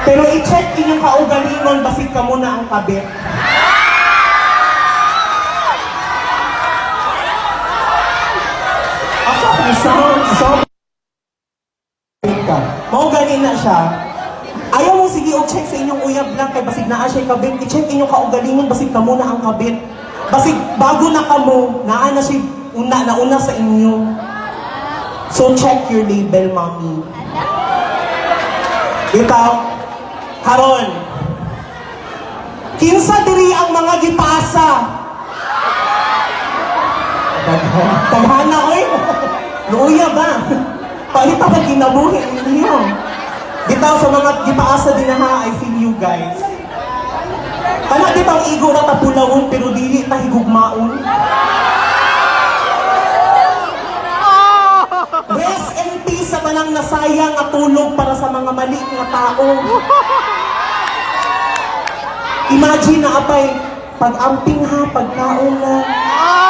Pero i-check inyong kaugalingon basig kamo na ang kabit. Ako, sound, sound. Ka. Mao gani na siya. Ayaw mo sige og check sa inyong uyab lang kay basig naa siya kabit. I-check inyong kaugalingon basig kamo na ang kabit. Basig bago na kamo, naa na siya una na una sa inyo. So check your label, mommy. Ikaw, karon. Kinsa diri ang mga gipasa? Taghana, oy. Luya ba? Pahita ka kinabuhi ninyo. Bitaw sa mga gipaasa din na ha, I feel you guys. Kana di bang igo na tapulawon pero dili ta higugmaon? Rest in peace sa tanang nasayang nga tulog para sa mga mali nga tao. Imagine na apay, pag-amping ha, pagkaon na,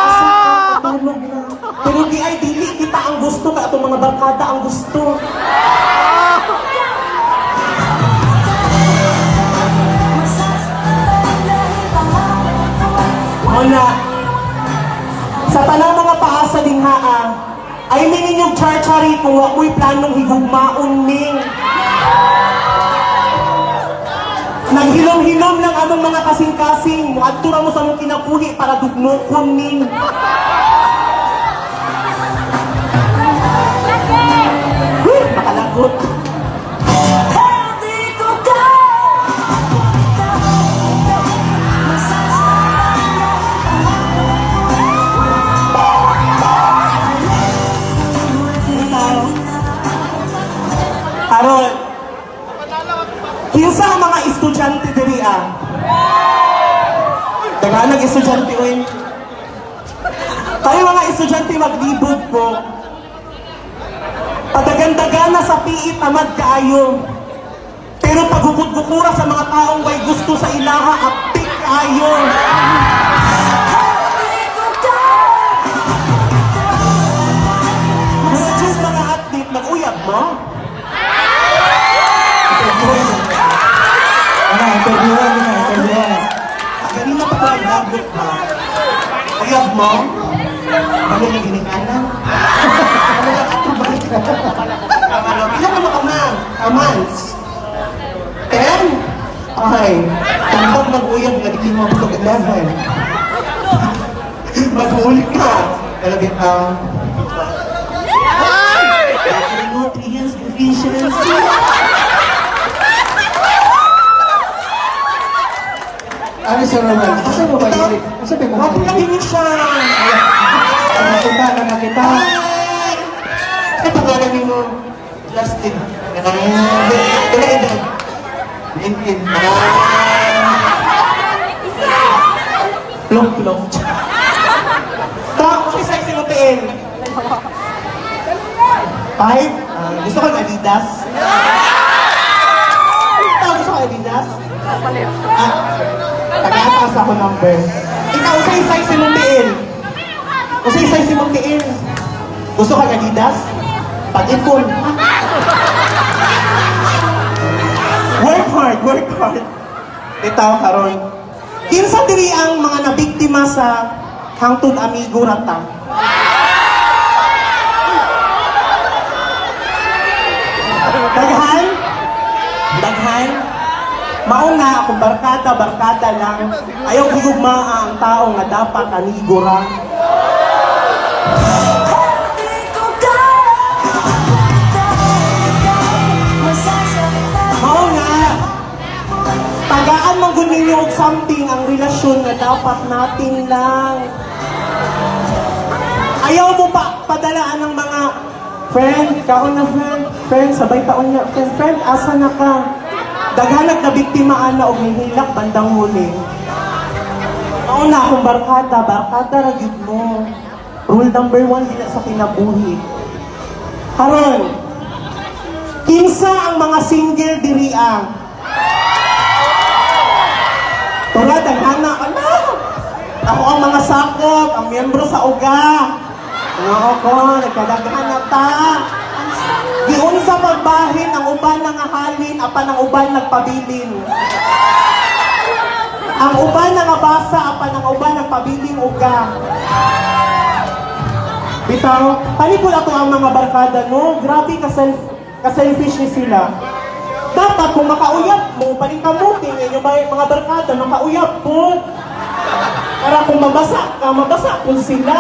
asa ka, patulog na. Pero di ay dili kita ang gusto, kay atong mga barkada ang gusto. Wala. Sa tanang mga paasa din ha, ah, ay may ninyong char-chari kung wa mo'y planong higugmaon ning. Naghilom-hilom lang among mga kasing-kasing, muadto ra mo sa among kinabuhi para dugnokon ning. Huy, makalagot. Karon, kinsa ang mga estudyante diri ah? Daghanag estudyante oy. Kayo mga estudyante maglibog ko. Padagandagan na sa piit tamad kaayo. Pero paghukod-bukura sa mga taong way gusto sa ilaha apik kaayo. Mga Diyos, mga athlete, mag-uyab mo? Ano, interviewan mo na, interviewan. Ganina pa ba ang ha? Uyab mo? Ano yung ginikanan? Ano yung atrubay? Ilan ka mo ka Months? 10? Ay, tambag mag-uyab nga di mo ako 11. Mag-ulit ka. Talaga, nutrients deficiency. Ano si Romel? Asa mo ba hilig? Asa ba mo Wag ka hilig? din siya. Nakita na nakita. Ay! Ay, pangalan ni mo? Justin. Dala edad. 19. Long, long. Tao, si sexy mo tiin. 5? Ah, gusto ko ng Adidas. Tao, gusto ko Adidas? Ah, tagatas ako number. Ikaw, sa size mo tiin. Kasi size mong tiil. Gusto ka Adidas? Pag-ipon. Work hard, work hard. Itaw karon. Kinsa diri ang mga nabiktima sa hangtod amigo rata? Daghan? Daghan? Mao nga akong barkada, barkada lang. Ayaw higugmaa ang tao nga dapat amigo ra. Mao nga, tagaan man gud ninyo og something ang relasyon nga dapat natin lang. Ayaw mo pa padalaan ng mga friend, kaon na friend, friend, sabay taon niya, friend, friend, asa na ka? Daghanag na biktimaan na og hihilak bandang huli. Mao na akong barkada, barkada ra gyud mo. Rule number 1 dina sa kinabuhi. Karon, kinsa ang mga single diri ah? Tura, daghana, ala! Ako ang mga sakop, ang miyembro sa uga. Ano ko, nagkadaghan na ta. Giunsa magbahin ang uban nga halin, apan ang uban nagpabilin. Ang uban nangabasa, apan ang uban nagpabiling uga. Bitaw, palikod ato ang mga barkada, no? Grabe ka selfish ni sila. Dapat kung makauyab mo, paningkamuti ninyo mga barkada, makauyab po. Para kung mabasa ka, mabasa po sila.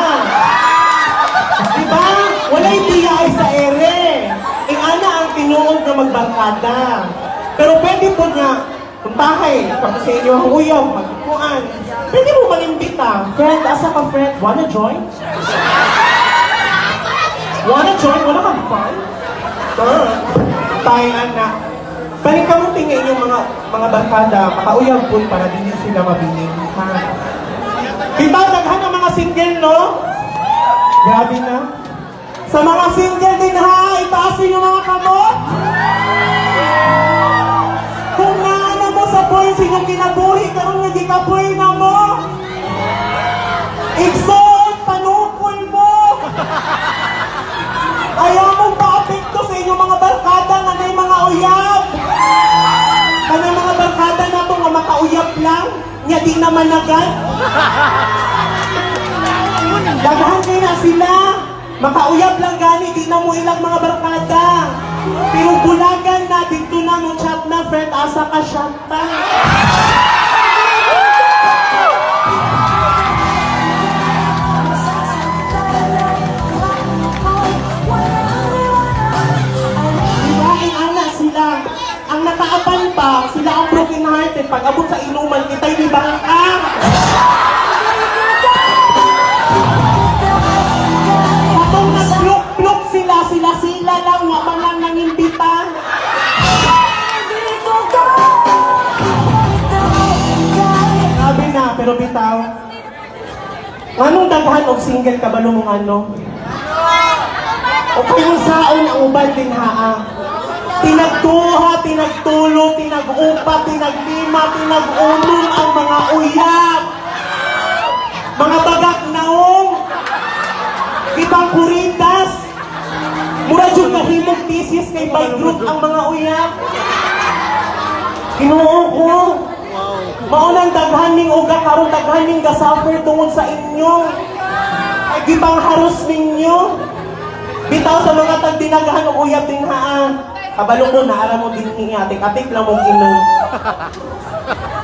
Diba? Walay tiyay sa ere. Ingana ang tinuod nga magbarkada. Pero pwede po nga, kung tahay, kapag sa inyo ang uyab, magkuan. Pwede mo manimbita. "Friend, asa ka, friend? Wanna join? Wanna join? Wala kang fun?" Sure. Tayo, anak. Balik ka mo tingin inyong mga barkada, makauyab po para dili sila mabilin. Ha? Diba, daghan ang mga single, no? Grabe na. Sa mga single din ha, itaas yung mga kamot. Kung naana mo sa boy, sinong kinabuhi, karon nga gikapoy na mo. Igsoon, panukol mo. Ayaw mong paapekto sa inyong mga barkada nga may mga uyab. Kanang mga barkada na to nga makauyab lang, nya di naman agad. Daghan kay na sila. Makauyab lang gani, di na mo ilang mga barkada. Pero bulagan na, dito na, mo chat na, "Friend, asa ka?" Shot ta. Diba, ana sila. Ang nakaapan pa, sila ang broken hearted. Pag abot sa inuman, kita'y di bangka. Katong nag-pluk-pluk sila, sila-sila lang, wa man lang nangimbita. Grabe na, pero bitaw. Nganong daghan og single, kabalo mong ano? O kayong saon ang uban din haa. Tinagtuha, tinagtulo, tinag-upa, tinaglima, tinag-unom ang mga uyab. Mga bagak naong. Ibang kuritas. Mura jud kahimog thesis kay by group ang mga uyab. Ginoo ko. Maunang daghan ning uga karon, daghan ning gasuffer tungod sa inyo. Ay gibang haros ninyo. Bitaw, sa mga tagdinagahan og uyab din haan. Kabalo ko naara mo din niya, atik-atik lang mong inom.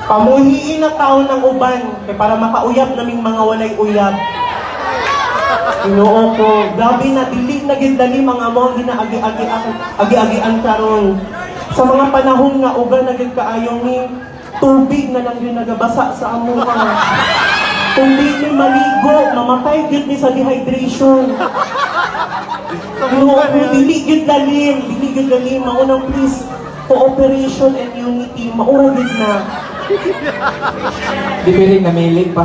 Pamuhiin na taon ng uban kay para makauyab naming mga walay uyab. Ginoo ko, grabe na, dili na gid dali mga mo ang ginaagi-agi agi-agian karon. Sa mga panahon nga uga na gid kaayo ni tubig na lang yun nagabasa sa amuha. Kung di ni maligo, mamatay gyud ni sa dehydration. Ginoo ko, dili gyud lalim, dili gyud lalim. Maunang please, cooperation and unity, maura gyud na. Di pwedeng namili pa.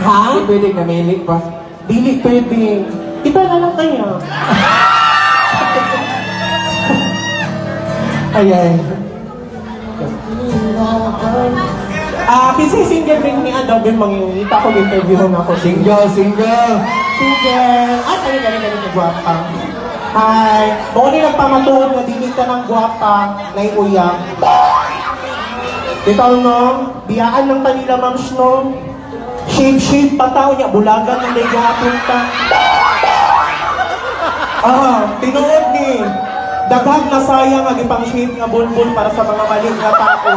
Ha? Di pwedeng namili pa. Dili pwede. Kita na lang kaya. Ay, ay. Ah, kasi single rin ni Ando, bin mangingita ko interview na ako. Single, single. Single. Ah, kani kani kani kani gwapa. Hi. Mao ni nagpamatuod nga dili ka ng gwapa na uyab. Bitaw no, biyaan ng kanila, ma'am, no. Shape shape pa tao niya, bulagan ng gahapon ta. Ah, tinuod ni. Daghang nasayang ang ipang shape nga bulbul para sa mga mali nga tao.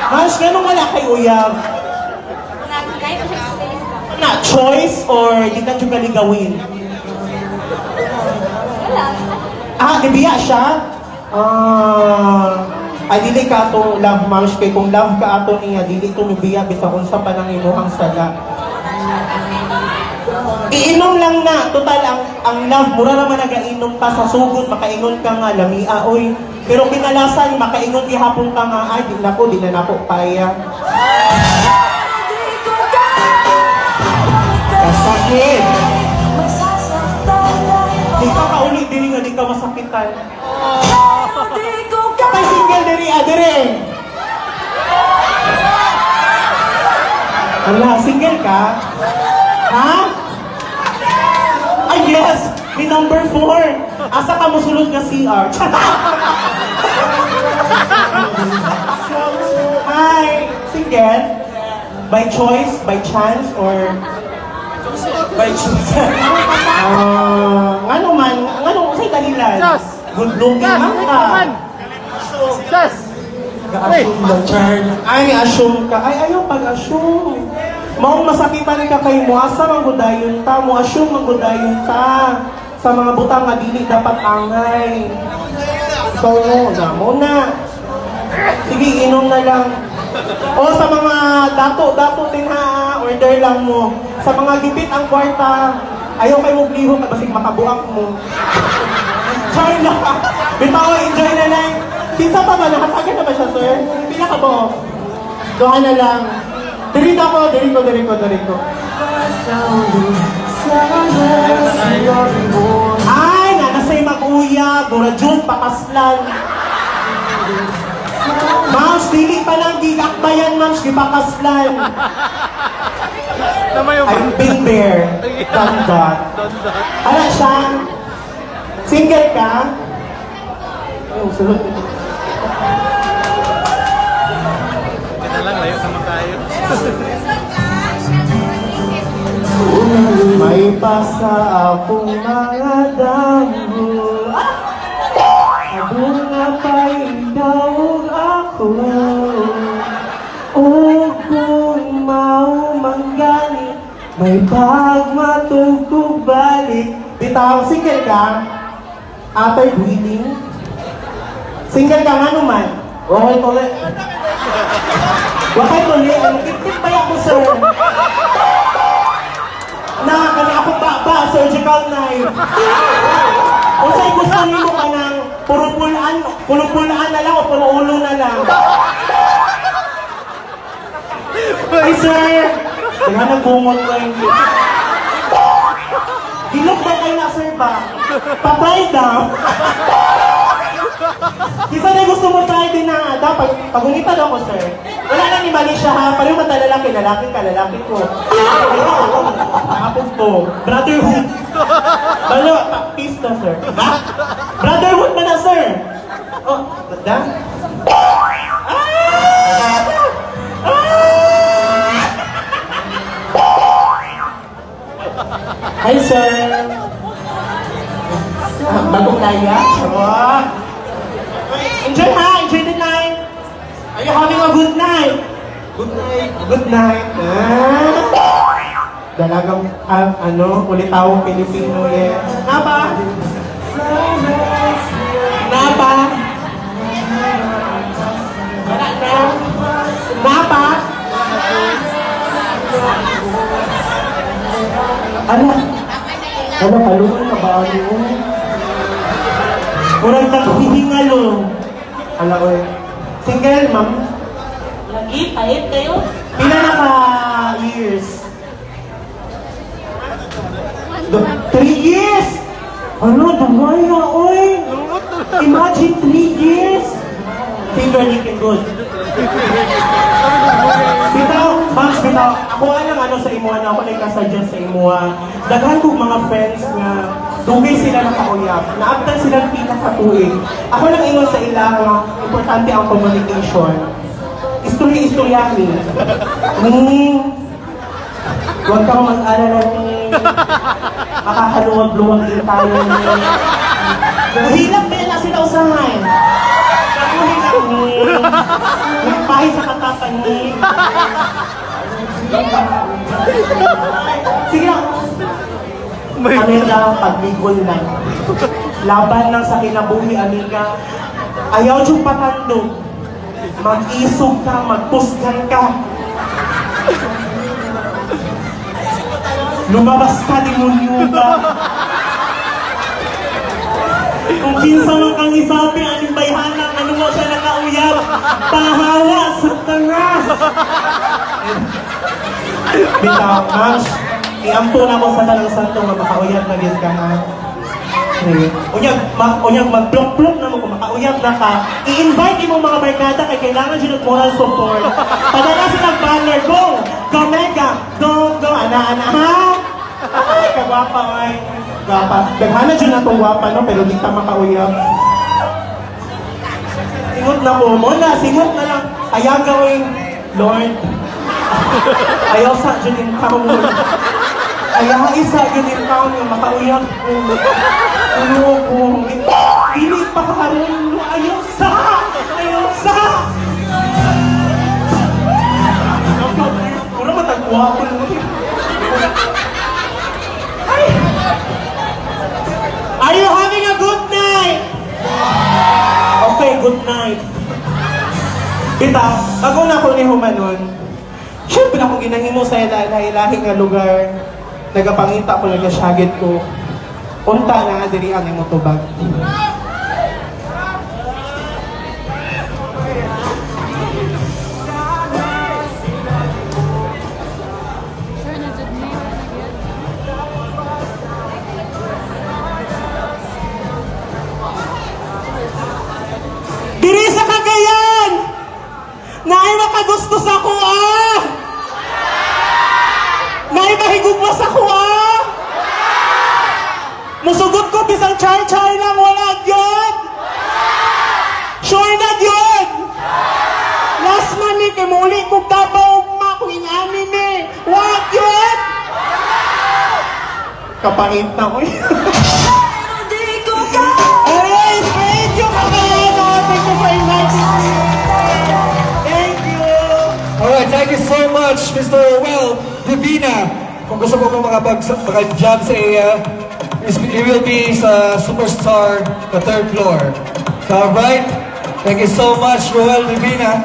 Mas, ganun wala kay uyab? Na choice or di na juga ligawin? Wala. Ah, gibiya siya? Ah, ay dili ka ato love match kay kung love ka ato niya, dili to mibiya bisan unsa pa nang imuhang sala. Iinom lang na, total ang love mura ra man nagainom ka sa sugod, makaingon ka nga lamia oy. Pero kinalasan makaingon gihapon ka nga, "Ay, di nako, di na nako kaya." Kasakit. Di ka kauli diri nga di ka masakitan. Kay single diri ah, diri. Ala, single ka? Ha? Ay, yes! Ni number 4. Asa ka mosulod nga CR? Single? By choice, by chance, or By choice. Ah, ngano man, ngano unsay dahilan? Sus! Good looking Sus! man ka. Man! Sus! Ga-assume lang, Char. Ay, assume ka. Ay, ayaw pag-assume. Maong masakitan ka kay mo, asa man gud dayon ta, mo assume man gud dayon ta sa mga butang nga dili dapat angay. Ikaw no, na mo na. Sige, inom na lang. O sa mga dato-dato din ha, order lang mo. Sa mga gipit ang kwarta, ayaw kayo magliho ka basig makabuak mo. Char na. Bitaw, enjoy na lang. Kinsa pa ba? Nakatagan na ba siya, sir? Pila ka ba? Duha na lang. Diri na ko, diri ko, diri ko, diri ko. Ay, nanasay mag-uya, Burajun, pakaslan. Ma'am, dili pa lang gigakbayan, ma'am, gipakaslan. Tama yung I've been there, done that. Ano siya? Single ka? Ay, sulod. Kita lang, layo naman tayo. May pasa akong mga damo. Ah! Abong nga pa ikaw ug ako. O kung mao manggani, may pagmatugtog balik. Bitaw, single ka? Atay breathing? Single ka nga naman? Okay, tuli. Wakay tuli, ano, kit-kit ba ako, sir? Na, kani ako ba, ba, surgical knife. O sa'y gusto nimo ka ng puro pulaan, puro pulaan na lang o puro ulo na lang? Ay, sir! Kaya nagbungot ko yung. Hilog ba kayo na, sir ba? Patay daw. Isa na gusto mo tayo din na dapat pagungita daw ko, sir. Wala na ni mali siya ha. Pareho man tayo lalaki, lalaki ka, lalaki ko. Nakapog ko. Brotherhood. Balo, peace na, sir. Ha? Brotherhood ba na, sir? Oh, da? Ah! Ah! Hi, sir. Ah, bagong laya? Wow. Enjoy ha! Enjoy the night! Are you having a good night? Good night. Good night! Ah. Dalagang, ah, ano, ulitawang Pilipino eh. Napa? Napa? Wala na? Napa? Ano? Ano, kalungan ka ba? Ano? Murag naghihingalo. Ala ko eh. Single, ma'am? Lagi, pahit kayo. Pila na ka years? 3 years! Ano, dumaya, oy! Imagine 3 years! Finger licking good. Bitaw, Max, bitaw. Ako lang ano sa imuha na ako nagkasuggest sa imuha. Daghan kong mga friends nga dugay sila nakauyab. Naabtan sila pila sa tuig. Ako lang ingon sa ila nga importante ang communication. Istorya-istoryahin. Ning, huwag kang mag-alala ni makakaluwag-luwag din tayo ni. Hilak ba yan na sila usahay? Nakuhilak ni. Nagpahi sa katapan ni. Sige lang. Amiga, pagligol lang. Laban lang sa kinabuhi, amiga. Ayaw yung patandog. Mag-isog ka, magpusgan ka. Lumabas ka, demonyo ka. Kung kinsa man kang isabi, aning bayhana, ano mo siya nakauyab, pahala sa tangas. Bitaw, Max, iampo na ako sa tanang santo nga makauyab na gyud ka ha. Okay. Unyag, unyag mag-blok-blok na mo kung makauyab na ka. I-invite imong mga barkada kay kailangan jud og moral support. Padala sila banner, go! Go mega! Go, go, ana, ana, ha? Ay, kagwapa, ay. Gwapa. Daghana jud na tong gwapa, no? Pero di ta makauyab. Singot na po mo na, singot na lang. Ayaw gawin. Lord, ayaw sa jud intawon. Ayaw isa jud intawon nga makauyab ko. Ano ko? Dili pa karon. Ayaw sa! Ayaw sa! Mura matagwa ko nun. Ay! Are you having a good night? Okay, good night. Bitaw, bago na ako ni humanon, syempre akong ginahimo sa lahi-lahi nga lugar. Nagapangita ko, nagasyagit ko. Unta na nga diri ang imong tubag. Sure na jud ni wala na gyud. Diri sa Cagayan! Naay makagusto sa kuha! Naay mahigugma sa kuha! Musugot ko bisang char-char lang, wala gyud! Sure na gyud! Last man ni, kay muli kong Davao ugma kung ingani ni. Wala gyud! Kapait na ko. Alright, thank you, Cagayan! Thank you for inviting me. Thank you! Alright, thank you so much, Mr. Ruel Divina. Kung gusto mo makapag maka-job sa iya, he will be sa Superstar, the third floor. So, alright, thank you so much, Ruel Divina.